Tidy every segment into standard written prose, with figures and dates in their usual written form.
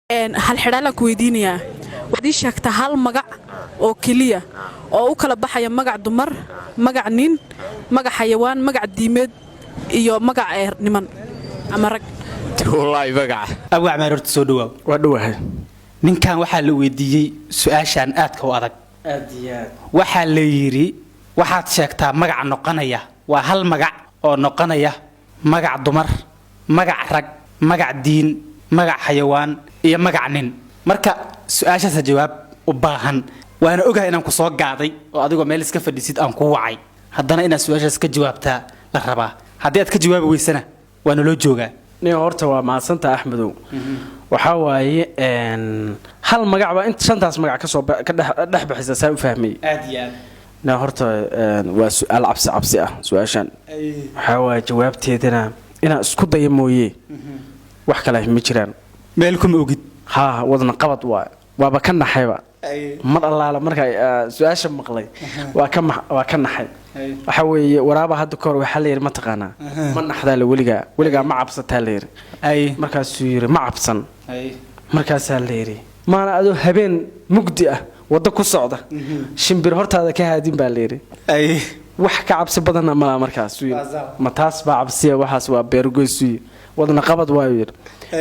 Halxidhaalaan ku weydiinayaa. Waxaad ii sheegtaa hal magac oo keliya oo u kala baxaya magac dumar, magac nin, magac xayawaan, magac diimeed iyo magac niman ama rag. Wallaahi magaca. Abwaa Camaar, horta soo dhawaaw. Waa dhowahay. Ninkan waxaa la weydiiyey su-aashaan aadka u adag. Aad iyo aad. Waxaa la yidhi, waxaad sheegtaa magac noqonaya, waa hal magac oo noqonaya magac dumar, magac rag, magac diin, magac xayawaan iyo magac nin. Marka su-aashaasa jawaab u baahan. Waana ogahay inaan ku soo gaaday oo adigoo meel iska fadhisid aan kuu wacay, haddana inaad su-aashaas ka jawaabtaa la rabaa. Haddii aad ka jawaabi weysana, waa naloo joogaa. Nin, horta waa mahadsanta, Axmedow. Waxaa waaye hal magac baa inta shantaas magac kasoo ka dhex bixisa, saa u fahmay. Aad iyo aad. Nin, horta waa su-aal cabsi cabsi ah su-aashan. Waxaa waaye jawaabteedana inaan isku dayo mooye, wax kale ma jiraan. Meel kuma ogid. Haa, wadna qabad waay, waaba ka naxayba mar allaala marka su-aasha maqlay, waa ka naxay. Waxa weeye, waraaba hadda kahor waxaa la yidhi, ma taqaanaa, ma naxdaa la weligaa, weligaa ma cabsataa la yidhi. Markaasuu yidhi, ma cabsan. Markaasaa la yidhi, maana adoo habeen mugdi ah waddo ku socda shimbir hortaada ka haadin baa la yidhi. Wax ka cabsi badanna malaa. Markaasuu yidhi, ma taas baa cabsiya? Waxaas waa beergoysuu yidhi. Wadna qabad waayuu yidhi.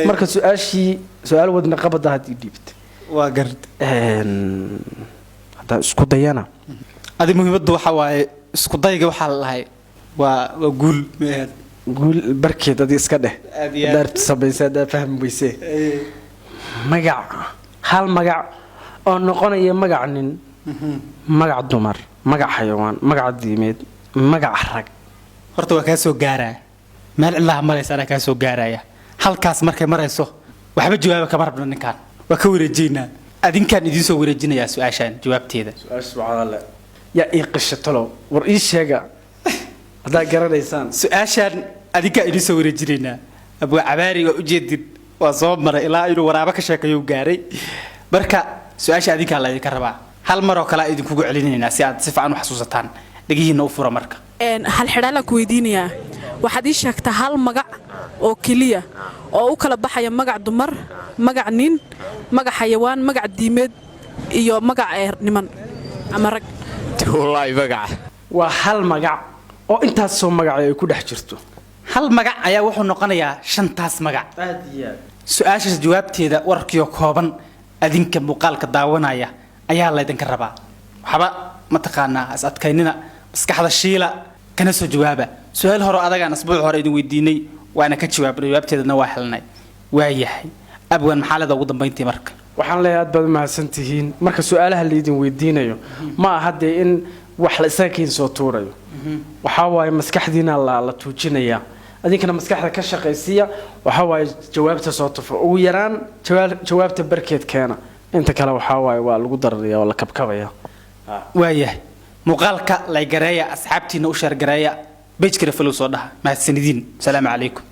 Marka su-aashii su-aal wadna qabada haddii dhiibta. Waa gard. Haddaan isku dayana. Adi muhiimaddu waxa waaye isku dayga. Waxaa la dhahay waa guul mehed. Guul barkeed adi iska dheh. Aad iyo aad. Haddaad samaysa, haddaad fahmi weyse, magac, hal magac oo noqonaya magac nin, magac dumar, magac xayawaan, magac diimeed, magac rag. Horta waa kaa soo gaaraa. Meel cidlaha maraysa anaa kaa soo gaaraya. Halkaas markay marayso, waxba jawaaba kama rabno. Ninkaan waa ka wareejiynaa, adinkaan idiin soo wareejinayaa su-aashaan jawaabteeda. Su-aasha subxaanallah, yaa ii qisha talow? War ii sheega haddaad garanaysaan. Su-aashaan adinkaan idiin soo wareejinaynaa. Abwaa Cabaari waa ujeedin, waa soo maray ilaa inuu waraabo ka sheekeeyo gaaray. Marka su-aasha adinkaa la idinka rabaa. Hal mar oo kale a idinkugu celinaynaa si aad si fiican u xasuusataan. Dhegihiinna u fura marka. Hal xidhaalaan ku weydiinayaa. Waxaad ii sheegtaa hal magac oo keliya oo u kala baxaya magac dumar, magac nin, magac xayawaan, magac diimeed iyo magac niman ama rag. Wallaahi magaca. Waa hal magac oo intaasoo magac ay ku dhex jirto. Hal magac ayaa wuxuu noqonayaa shantaas magac. Aad iyo aad. Su-aashaas jawaabteeda warkiyo kooban adinka muuqaalka daawanaya ayaa laydinka rabaa. Waxba mataqaanaa, is adkaynina, maskaxda shiila, kana soo jawaaba. Su-aal hore adagaan asbuuc hore idin weydiinay, waana ka jawaabnay, jawaabteedana waa helnay. Waayahay, abwan, maxaa leeda ugu dambayntii marka? Waxaan leeyahay, aad baad u mahadsan tihiin. Marka su-aalaha laydin weydiinayo ma aha dee in wax la isaga kiin soo tuurayo. Waxaa waaye maskaxdiina la tuujinayaa, adinkana maskaxda ka shaqaysiiya. Waxaa waaye jawaabta soo tufo, ugu yaraan jawaabta barkeed keena. Inta kale waxaa waaye waa lagu dararaya, waa la kabkabaya. Waayahay, muuqaalka laygareeya, asxaabtiina u share gareeya, page-kana follow soo dhaha. Mahadsanidin, asalaamu calaykum.